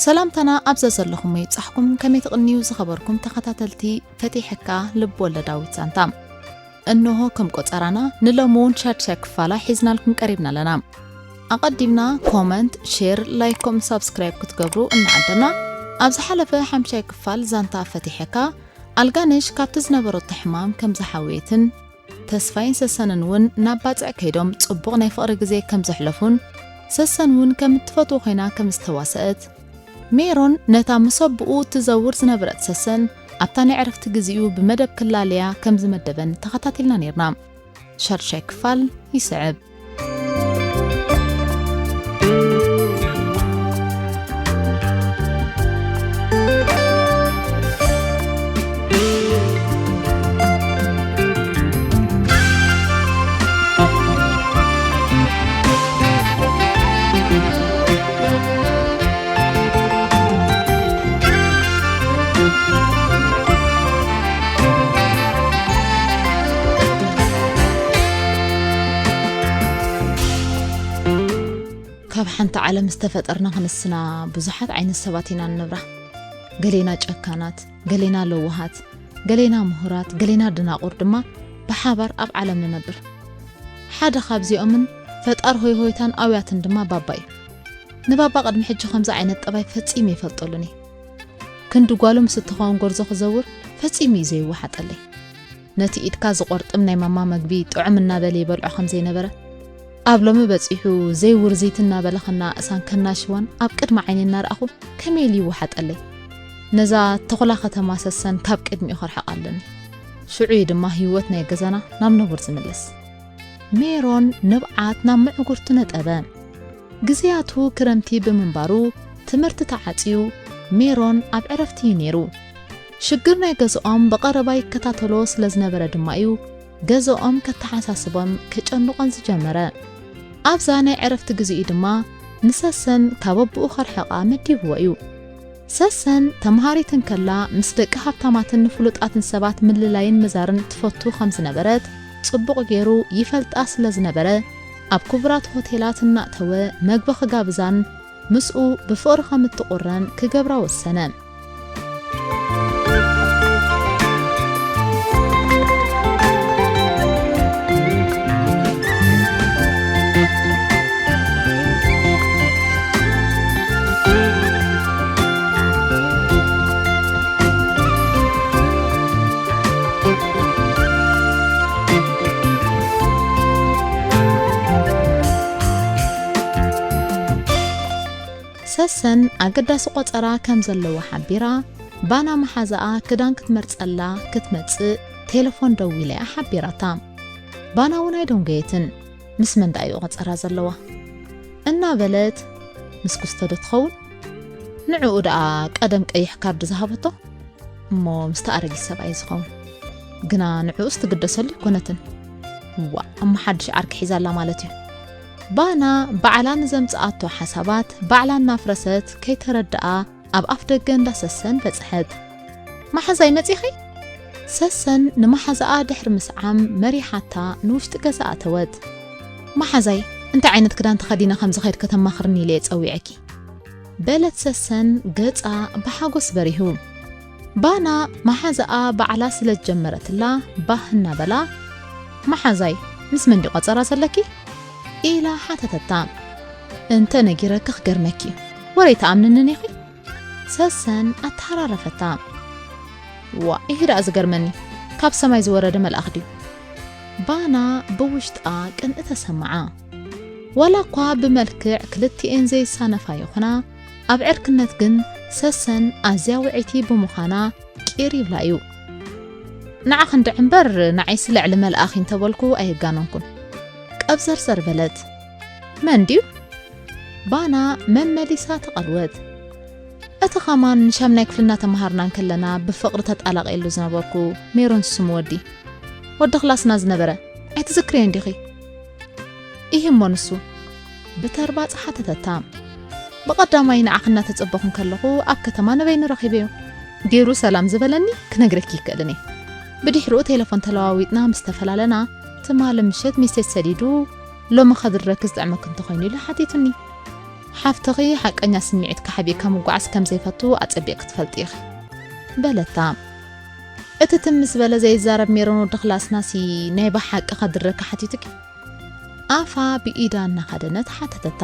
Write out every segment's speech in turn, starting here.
ሰላምታና ኣብዛ ዘለኹሞ ይብጻሕኩም። ከመይ ትቕንዩ ዝኸበርኩም ተኸታተልቲ ፈቲሐካ ልብ ወለዳዊት ዛንታ? እንሆ ከም ቆጸራና ንሎሚ እውን ሻድሻይ ክፋላ ሒዝናልኩም ቀሪብና ኣለና። ኣቐዲምና ኮመንት፣ ሼር፣ ላይክ ከምኡ ሳብስክራይብ ክትገብሩ እናዓደምና፣ ኣብ ዝሓለፈ ሓምሻይ ክፋል ዛንታ ፈቲሐካ ኣልጋነሽ ካብቲ ዝነበረቶ ሕማም ከም ዝሓወየትን ተስፋይን ሰሰንን እውን ናብ ባጽዕ ከይዶም ጽቡቕ ናይ ፍቕሪ ግዜ ከም ዘሕለፉን ሰሰን እውን ከም እትፈትዎ ኮይና ከም ዝተዋሰአት፣ ሜሮን ነታ ምስ ኣቦኡ ትዘውር ዝነበረት ሰሰን ኣብታ ናይ ዕረፍቲ ግዜኡ ብመደብ ክላለያ ከም ዝመደበን ተኸታቲልና ነይርና። ሻድሻይ ክፋል ይስዕብ። ካብ ሓንቲ ዓለም ዝተፈጠርና ክንስና ብዙሓት ዓይነት ሰባት ኢና ንነብራ። ገሌና ጨካናት፣ ገሌና ለዋሃት፣ ገሌና ምሁራት፣ ገሌና ደናቑር ድማ ብሓባር ኣብ ዓለም ንነብር። ሓደ ካብዚኦምን ፈጣር ሆይሆይታን ኣውያትን ድማ ባባ እዩ። ንባባ ቅድሚ ሕጂ ከምዚ ዓይነት ጠባይ ፈጺሙ ይፈልጠሉን እዩ። ክንዲ ጓሉ ምስ እትኸውን ጎርዞ ክዘውር ፈጺሙ እዩ ዘይወሓጠለይ። ነቲ ኢድካ ዝቖርጥም ናይ ማማ መግቢ ጥዑም እናበለ ይበልዖ ከም ዘይነበረ፣ ኣብ ሎሚ በጺሑ ዘይውርዝይቲ እናበለ ከናእሳን ከናሽዋን ኣብ ቅድሚ ዓይኒ እናረኣኹ ከመይ ኢሉ ይወሓጠለይ። ነዛ ተኹላ ከተማ ሰሰን ካብ ቅድሚኡ ከርሕቓ ኣለኒ። ሽዑ እዩ ድማ ህይወት ናይ ገዛና ናብ ንቡር ዝምለስ። ሜሮን ንብዓት ናብ ምዕጉርቱ ነጠበ። ግዜያቱ ክረምቲ ብምንባሩ ትምህርቲ ተዓጽዩ ሜሮን ኣብ ዕረፍቲ እዩ ነይሩ። ሽግር ናይ ገዝኦም ብቐረባ ይከታተሎ ስለ ዝነበረ ድማ እዩ ገዝኦም ከተሓሳስቦም ከጨንቖን ዝጀመረ። ኣብዛ ናይ ዕረፍቲ ግዜኡ ድማ ንሰሰን ካብ ኣቦኡ ከርሕቓ መዲብዎ እዩ። ሰሰን ተምሃሪት እንከላ ምስ ደቂ ሃብታማትን ንፍሉጣትን ሰባት ምልላይን ምዛርን ትፈቱ ከም ዝነበረት ጽቡቕ ገይሩ ይፈልጣ ስለ ዝነበረ፣ ኣብ ክቡራት ሆቴላት እናእተወ መግቢ ክጋብዛን ምስኡ ብፍቕሪ ከም እትቑረን ክገብራ ወሰነ። ሰሰን ኣገዳሲ ቆጸራ ከም ዘለዎ ሓቢራ፣ ባና መሓዛኣ ክዳን ክትመርጸላ ክትመጽእ ቴለፎን ደዊላ እያ ሓቢራታ። ባና እውን ኣይደንጎየትን። ምስ መን ደኣ እዩ ቆጸራ ዘለዋ? እናበለት፣ ምስ ኩስቶ ዶ ትኸውን? ንዕኡ ደኣ ቀደም ቀይሕ ካርድ ዝሃበቶ? እሞ ምስቲ ኣረጊት ሰብኣይ ዝኸውን። ግና ንዕኡስ ትግደሰሉ ኣይኮነትን። ዋእ፣ እሞ ሓድሽ ዓርኪ ሒዛ ኣላ ማለት እዩ። ባና ባዕላ ንዘምጽኣቶ ሓሳባት ባዕላ እናፍረሰት ከይተረድኣ ኣብ ኣፍ ደገ እንዳ ሰሰን በጽሐት። መሓዛይ መጺኺ? ሰሰን ንመሓዛኣ ድሕሪ ምስዓም መሪሓታ ንውሽጢ ገዛ ኣተወት። መሓዛይ፣ እንታይ ዓይነት ክዳን ተኸዲነ ከም ዝኸይድ ከተማኽርኒ ኢለ እየ ጸዊዐኪ። በለት ሰሰን ገጻ ብሓጎስ በሪሁ። ባና መሓዛኣ ባዕላ ስለ ዝጀመረትላ ባህ እናበላ፣ መሓዛይ፣ ምስ መን ድዩ ቆጸራ ዘለኪ? ኢላ ሓተተታ። እንተ ነጊረኪ ክገርመኪ እዩ። ወረይ ትኣምንንን ኢኺ? ሰሰን ኣተሃራረፈታ። ዋ፣ ይሄ ደኣ ዝገርመኒ፣ ካብ ሰማይ ዝወረደ መልኣኽ ድዩ? ባና ብውሽጣ ቅንኢ ተሰምዓ። ዋላ እኳ ብመልክዕ ክልቲኤን ዘይሳነፋ ይኹና፣ ኣብ ዕርክነት ግን ሰሰን ኣዝያ ውዕይቲ ብምዃና ቂር ይብላ እዩ። ንዓኺ እንድዒ እምበር፣ ንዓይሲ ልዕሊ መልኣኺ እንተበልኩ ኣየጋነንኩን። ቀብዘርዘር በለት። መን ድዩ? ባና መመሊሳ ተቐልወት። እቲ ኸማን ሻምናይ ክፍሊ እናተመሃርና እንከለና ብፍቕሪ ተጣላቒየሉ ዝነበርኩ ሜሮን ዝስሙ ወዲ፣ ወዲ ክላስና ዝነበረ፣ ኣይትዝክርዮን ዲኺ? ኢሂ እሞ ንሱ? ብተርባጽ ሓተተታ። ብቐዳማይ ንዓኺ እናተጸበኹ እንከለኹ ኣብ ከተማ ንበይኑ ረኺበዮ። ገይሩ ሰላም ዝበለኒ ክነግረኪ ይክእልን እየ። ብድሕሪኡ ቴለፎን ተለዋዊጥና ምስ ተፈላለና፣ ትማሊ ምሸት ሚሴጅ ሰዲዱ፣ ሎሚ ከድረኪ ዝጥዕመኪ እንተኾይኑ ኢሉ ሓቲቱኒ። ሓፍትኺ ሓቀኛ ስምዒትካ ሓቢእካ ምጓዓዝ ከም ዘይፈቱ ኣጸቢቕኪ ትፈልጢ ኢኺ፣ በለታ። እቲ ትም ምስ በለ ዘይዛረብ ሜሮን ወዲ ክላስናሲ ናይ ብሓቂ ከድረካ ሓቲቱኪ? ኣፋ ብኢዳ እናኸደነት ሓተተታ።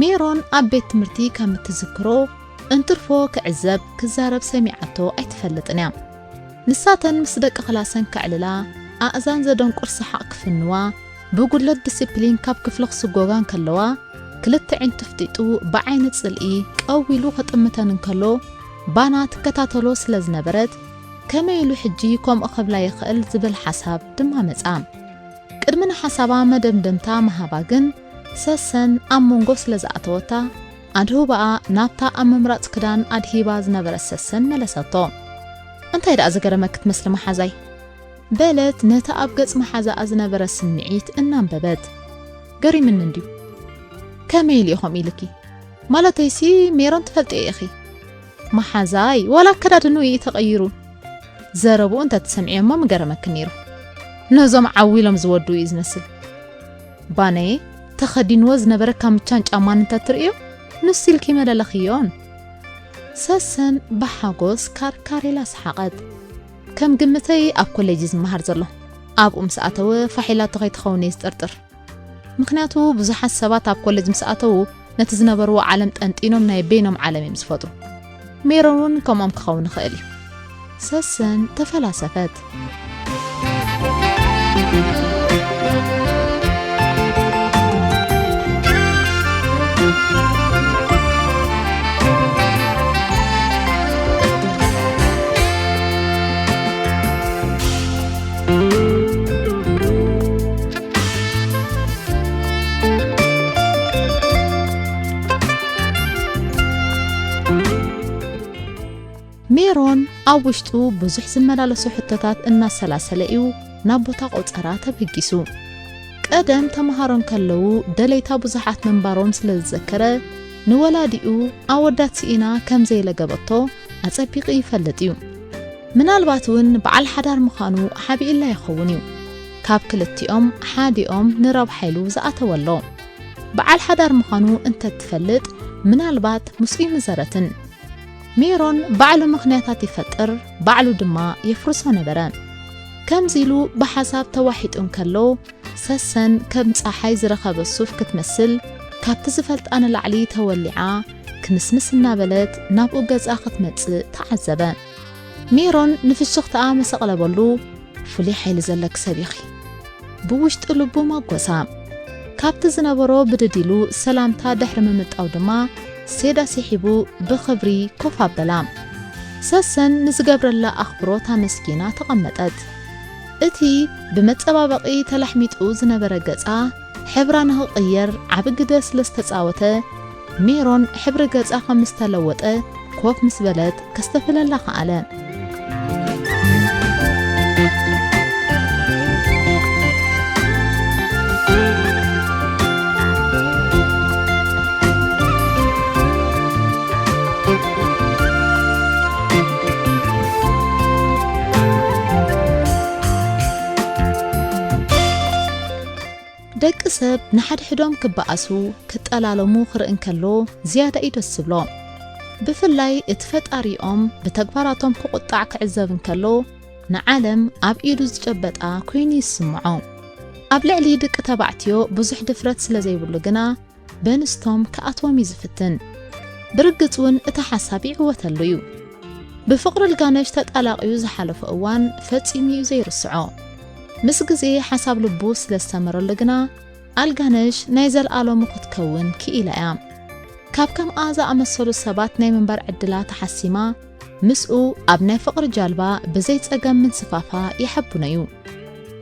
ሜሮን ኣብ ቤት ትምህርቲ ከም እትዝክሮ እንትርፎ ክዕዘብ ክዛረብ ሰሚዓቶ ኣይትፈልጥን እያ። ንሳተን ምስ ደቂ ክላሰን ከዕልላ፣ ኣእዛን ዘደንቁር ሰሓቕ ክፍንዋ፣ ብጉድለት ዲሲፕሊን ካብ ክፍሊ ክስጎጋ እንከለዋ፣ ክልተ ዒንቱ ፍጢጡ ብዓይኒ ጽልኢ ቀዊሉ ክጥምተን እንከሎ፣ ባና ትከታተሎ ስለ ዝነበረት፣ ከመይ ኢሉ ሕጂ ከምኡ ክብላ ይኽእል ዝብል ሓሳብ ድማ መጻ። ቅድሚ ንሓሳባ መደምደምታ ምሃባ ግን፣ ሰሰን ኣብ መንጎ ስለ ዝኣተወታ፣ ኣድህባኣ ናብታ ኣብ ምምራጽ ክዳን ኣድሂባ ዝነበረት ሰሰን መለሰቶ። "እንታይ ደኣ ዝገረመኪ ትመስሊ መሓዛይ?" በለት ነቲ ኣብ ገጽ መሓዛኣ ዝነበረ ስምዒት እናንበበት። "ገሪምኒ እንድዩ። ከመይ ኢሉ ኢኹም ኢልኪ? ማለተይሲ ሜሮን ትፈልጥዮ ኢኺ። መሓዛይ ዋላ ኣከዳድንኡ እዩ ተቐይሩ። ዘረብኡ እንተትሰምዕዮ እሞ ምገረመኪ ነይሩ። ነዞም ዓው ኢሎም ዝወድኡ እዩ ዝመስል። ባነየ ተኸዲንዎ ዝነበረ ካምቻን ጫማን እንተትርእዮ ንሱ ኢልኪ መለለኽዮን።" ሰሰን ብሓጎስ ካርካር ኢላ ሰሓቐት። "ከም ግምተይ ኣብ ኮሌጅ እዩ ዝመሃር ዘሎ። ኣብኡ ምስ ኣተወ ፋሕ ኢላቶ ከይትኸውን እየ ዝጥርጥር። ምኽንያቱ ብዙሓት ሰባት ኣብ ኮሌጅ ምስ ኣተዉ ነቲ ዝነበርዎ ዓለም ጠንጢኖም ናይ በይኖም ዓለም እዮም ዝፈጥሩ። ሜሮን እውን ከምኦም ክኸውን ይኽእል እዩ።" ሰሰን ተፈላሰፈት። ሜሮን ኣብ ውሽጡ ብዙሕ ዝመላለሱ ሕቶታት እናሰላሰለ እዩ ናብ ቦታ ቆጸራ ተበጊሱ። ቀደም ተመሃሮ እንከለዉ ደለይታ ብዙሓት ምንባሮም ስለ ዝዘከረ፣ ንወላዲኡ ኣወዳት ስኢና ከም ዘየለገበቶ ኣጸቢቑ ይፈልጥ እዩ። ምናልባት እውን በዓል ሓዳር ምዃኑ ሓቢእላ ይኸውን እዩ። ካብ ክልቲኦም ሓዲኦም ንረብሓ ኢሉ ዝኣተወ ኣሎ። በዓል ሓዳር ምዃኑ እንተትፈልጥ፣ ምናልባት ምስኡ ይምዘረትን። ሜሮን ባዕሉ ምኽንያታት ይፈጥር፣ ባዕሉ ድማ የፍርሶ ነበረ። ከምዚ ኢሉ ብሓሳብ ተዋሒጡ እንከሎ፣ ሰሰን ከም ጸሓይ ዝረኸበ ሱፍ ክትመስል፣ ካብቲ ዝፈልጣ ንላዕሊ ተወሊዓ፣ ክምስምስ እናበለት ናብኡ ገጻ ክትመጽእ ተዓዘበ። ሜሮን ንፍሽኽታኣ ምስ ኣቕለበሉ፣ "ፍሉይ ሓይሊ ዘለኪ ሰብ ኢኺ።" ብውሽጢ ልቡ መጎሳ። ካብቲ ዝነበሮ ብድድ ኢሉ ሰላምታ ድሕሪ ምምጣው ድማ ሴዳ ስሒቡ ብኽብሪ ኮፍ ኣበላ። ሰሰን ንዝገብረላ ኣኽብሮት ኣመስጊና ተቐመጠት። እቲ ብመጸባበቒ ተላሕሚጡ ዝነበረ ገጻ ሕብራ ንኽቕየር ዓቢ ግደ ስለ ዝተጻወተ፣ ሜሮን ሕብሪ ገጻ ከም ዝተለወጠ ኮፍ ምስ በለት ከስተብህለላ ከኣለ። ደቂ ሰብ ንሓድሕዶም ክበኣሱ፣ ክጠላለሙ ክርኢ እንከሎ ዝያዳ እዩ ደስ ዝብሎ። ብፍላይ እቲ ፈጣሪኦም ብተግባራቶም ክቑጣዕ ክዕዘብ እንከሎ፣ ንዓለም ኣብ ኢዱ ዝጨበጣ ኮይኑ ይስምዖ። ኣብ ልዕሊ ደቂ ተባዕትዮ ብዙሕ ድፍረት ስለ ዘይብሉ ግና፣ በንስቶም ክኣትዎም እዩ ዝፍትን። ብርግጽ እውን እቲ ሓሳብ ይዕወተሉ እዩ። ብፍቕሪ ኣልጋነሽ ተጣላቕዩ ዝሓለፎ እዋን ፈጺሙ እዩ ዘይርስዖ። ምስ ግዜ ሓሳብ ልቡ ስለ ዝተመረሉ ግና፣ ኣልጋነሽ ናይ ዘለኣለሙ ክትከውን ክኢላ እያ። ካብ ከምኣ ዝኣመሰሉ ሰባት ናይ ምንባር ዕድላ ተሓሲማ፣ ምስኡ ኣብ ናይ ፍቕሪ ጃልባ ብዘይ ጸገም ምንስፋፋ ይሓቡነ እዩ።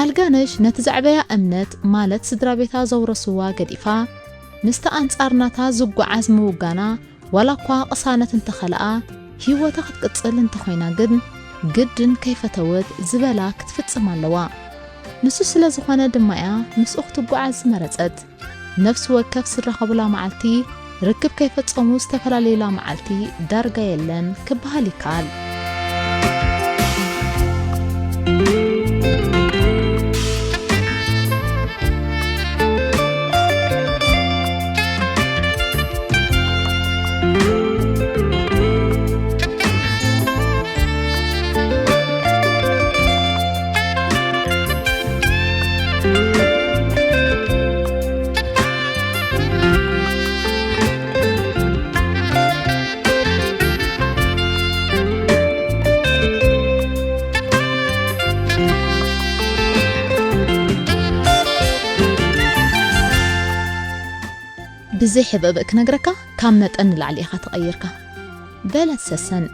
ኣልጋነሽ ነቲ ዘዕበያ እምነት፣ ማለት ስድራ ቤታ ዘውረስዋ ገዲፋ፣ ምስቲ ኣንጻር ናታ ዝጓዓዝ ምውጋና፣ ዋላ እኳ ቅሳነት እንተኸልኣ፣ ህይወታ ክትቅጽል እንተኾይና ግን፣ ግድን ከይፈተወት ዝበላ ክትፍጽም ኣለዋ። ንሱ ስለ ዝኾነ ድማ እያ ምስኡ ክትጓዓዝ ዝመረጸት። ነፍሲ ወከፍ ዝራኸቡላ መዓልቲ፣ ርክብ ከይፈጸሙ ዝተፈላለዩላ መዓልቲ ዳርጋ የለን ክበሃል ይከኣል። ብዘይ ሕብእብእ ክነግረካ፣ ካብ መጠን ንላዕሊ ኢኻ ተቐይርካ፣ በለት ሰሰን።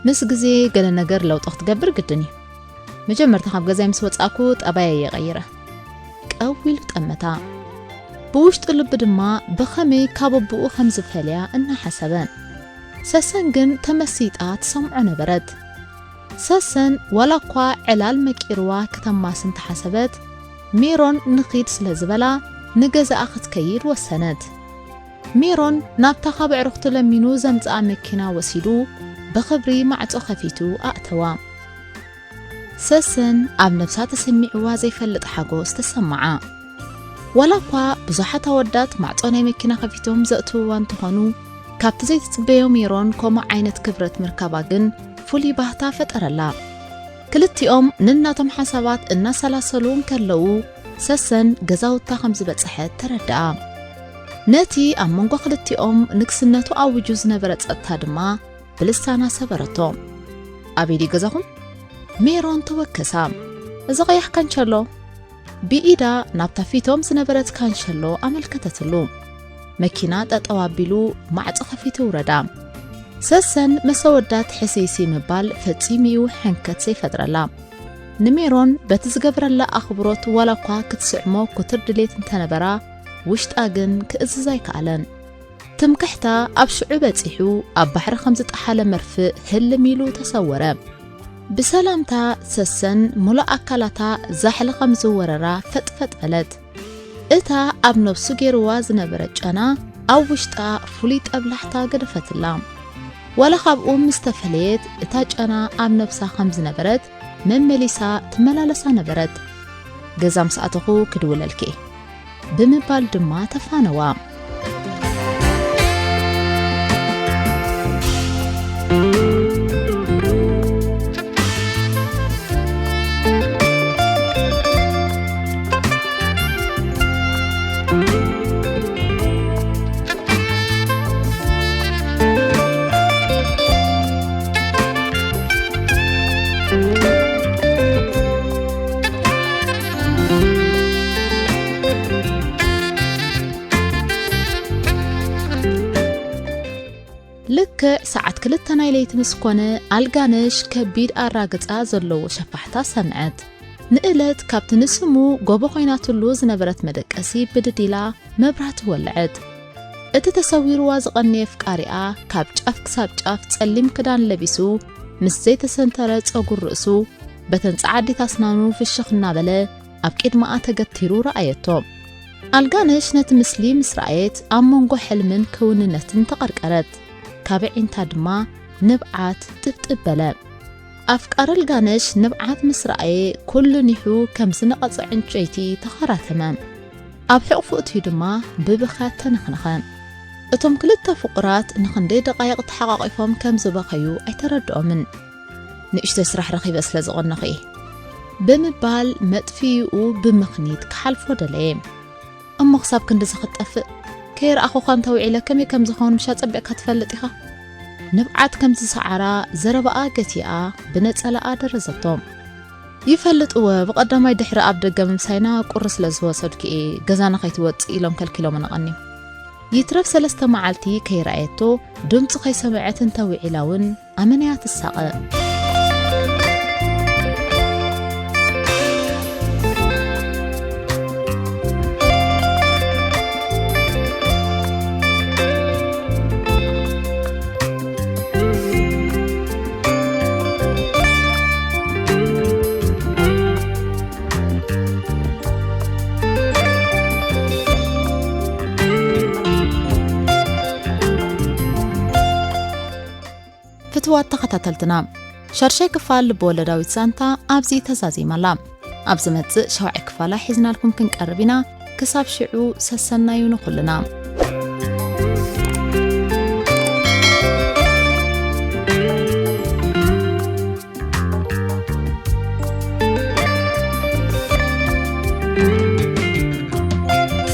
ምስ ግዜ ገለ ነገር ለውጢ ክትገብር ግድን እዩ። መጀመርታ ካብ ገዛይ ምስ ወጻእኩ ጠባየይ እየ ቀይረ። ቀው ኢሉ ጠመታ። ብውሽጡ ልቢ ድማ ብኸመይ ካብ ኣቦኡ ከም ዝፈልያ እናሓሰበ። ሰሰን ግን ተመሲጣ ትሰምዖ ነበረት። ሰሰን ዋላ እኳ ዕላል መቂርዋ ክተማስ እንተሓሰበት፣ ሜሮን ንኺድ ስለ ዝበላ ንገዛኣ ክትከይድ ወሰነት። ሜሮን ናብታ ካብ ኣዕሩኽቱ ለሚኑ ዘምጽኣ መኪና ወሲዱ ብኽብሪ ማዕጾ ከፊቱ ኣእተዋ። ሰሰን ኣብ ነብሳ ተሰሚዕዋ ዘይፈልጥ ሓጎስ ተሰምዓ። ዋላ እኳ ብዙሓት ኣወዳት ማዕጾ ናይ መኪና ከፊቶም ዘእትውዋ እንተኾኑ፣ ካብቲ ዘይትጽበዮ ሜሮን ከምኡ ዓይነት ክብረት ምርካባ ግን ፍሉይ ባህታ ፈጠረላ። ክልቲኦም ነናቶም ሓሳባት እናሰላሰሉ እንከለዉ፣ ሰሰን ገዛውታ ከም ዝበጽሐት ተረድኣ። ነቲ ኣብ መንጎ ክልቲኦም ንግስነቱ ኣዊጁ ዝነበረ ጸጥታ ድማ ብልሳና ሰበረቶ። "ኣበይ ድዩ ገዛኹም?" ሜሮን ተወከሳ። "እዚ ቀያሕ ካንቸሎ?" ብኢዳ ናብታ ፊቶም ዝነበረት ካንቸሎ ኣመልከተትሉ። መኪና ጠጠው ኣቢሉ ማዕጾ ከፊቱ ውረዳ። ሰሰን መሰወዳት ሕስይሲ ምባል ፈጺሙ እዩ ሕንከት ዘይፈጥረላ። ንሜሮን በቲ ዝገብረላ ኣኽብሮት ዋላ እኳ ክትስዕሞ ኩትር ድሌት እንተነበራ፣ ውሽጣ ግን ክእዝዝ ኣይከኣለን። ትምክሕታ ኣብ ሽዑ በጺሑ፣ ኣብ ባሕሪ ከም ዝጠሓለ መርፍእ ህልም ኢሉ ተሰወረ። ብሰላምታ ሰሰን ሙሉእ ኣካላታ ዛሕሊ ከም ዝወረራ ፈጥፈጥ በለት። እታ ኣብ ነብሱ ገይርዋ ዝነበረ ጨና ኣብ ውሽጣ ፍሉይ ጠብላሕታ ገደፈትላ። ዋላ ካብኡ ምስ ተፈለየት፣ እታ ጨና ኣብ ነብሳ ከም ዝነበረት መመሊሳ ትመላለሳ ነበረት። "ገዛ ምስ ኣተኹ ክድውለልኪ" ብምባል ድማ ተፋነዋ። ልክዕ ሰዓት ክልተ ናይ ለይቲ ምስ ኮነ፣ ኣልጋነሽ ከቢድ ኣራግጻ ዘለዎ ሸፋሕታ ሰምዐት። ንእለት ካብቲ ንስሙ ጎቦ ኮይናትሉ ዝነበረት መደቀሲ ብድድ ኢላ መብራህቲ ወለዐት። እቲ ተሰዊርዋ ዝቐነየ ኣፍቃሪኣ ካብ ጫፍ ክሳብ ጫፍ ጸሊም ክዳን ለቢሱ፣ ምስ ዘይተሰንተረ ጸጉር ርእሱ፣ በተን ጸዓዲት ኣስናኑ ፍሽኽ እናበለ ኣብ ቅድመኣ ተገቲሩ ረኣየቶ። ኣልጋነሽ ነቲ ምስሊ ምስ ረኣየት፣ ኣብ መንጎ ሕልምን ክውንነትን ተቐርቀረት። ካብ ኣዒንታ ድማ ንብዓት ጥብጥብ በለ። ኣፍቃሪ ኣልጋነሽ ንብዓት ምስ ረኣየ፣ ኩሉ ኒሑ ከም ዝነቐጸ ዕንጨይቲ ተኸራተመ። ኣብ ሕቕፉ እትዩ ድማ ብብኽያት ተነኽነኸ። እቶም ክልተ ፍቑራት ንኽንደይ ደቓይቕ ተሓቋቒፎም ከም ዝበኸዩ ኣይተረድኦምን። "ንእሽተይ ስራሕ ረኺበ ስለ ዝቐነኹ እየ" ብምባል መጥፍኢኡ ብምኽኒት ክሓልፎ ደለየ። "እሞ ክሳብ ክንድዚ ክትጠፍእ ከይረኣኹኻ እንተውዒለ ከመይ ከም ዝኸውን ምሽ ኣጸቢቕካ ትፈልጥ ኢኻ?" ንብዓት ከም ዝሰዓራ ዘረባኣ ገቲኣ ብነጸላኣ ደረዘቶ። "ይፈልጥ እወ፣ ብቐዳማይ ድሕሪ ኣብ ደገ ምምሳይና ቁሪ ስለ ዝወሰድኩ እየ፣ ገዛና ከይትወጽእ ኢሎም ከልኪሎምና ቀንዮም። ይትረፍ ሰለስተ መዓልቲ ከይረኣየቶ፣ ድምጹ ከይሰምዐት እንተውዒላ እውን ኣመንያ ትሳቐ?" ፍትዋት ተኸታተልትና፣ ሻድሻይ ክፋል ልብወለዳዊት ዛንታ ኣብዚ ተዛዚማ ኣላ። ኣብ ዝመጽእ ሻውዓይ ክፋላ ሒዝናልኩም ክንቀርብ ኢና። ክሳብ ሽዑ ሰሰናዩ ንኹልና።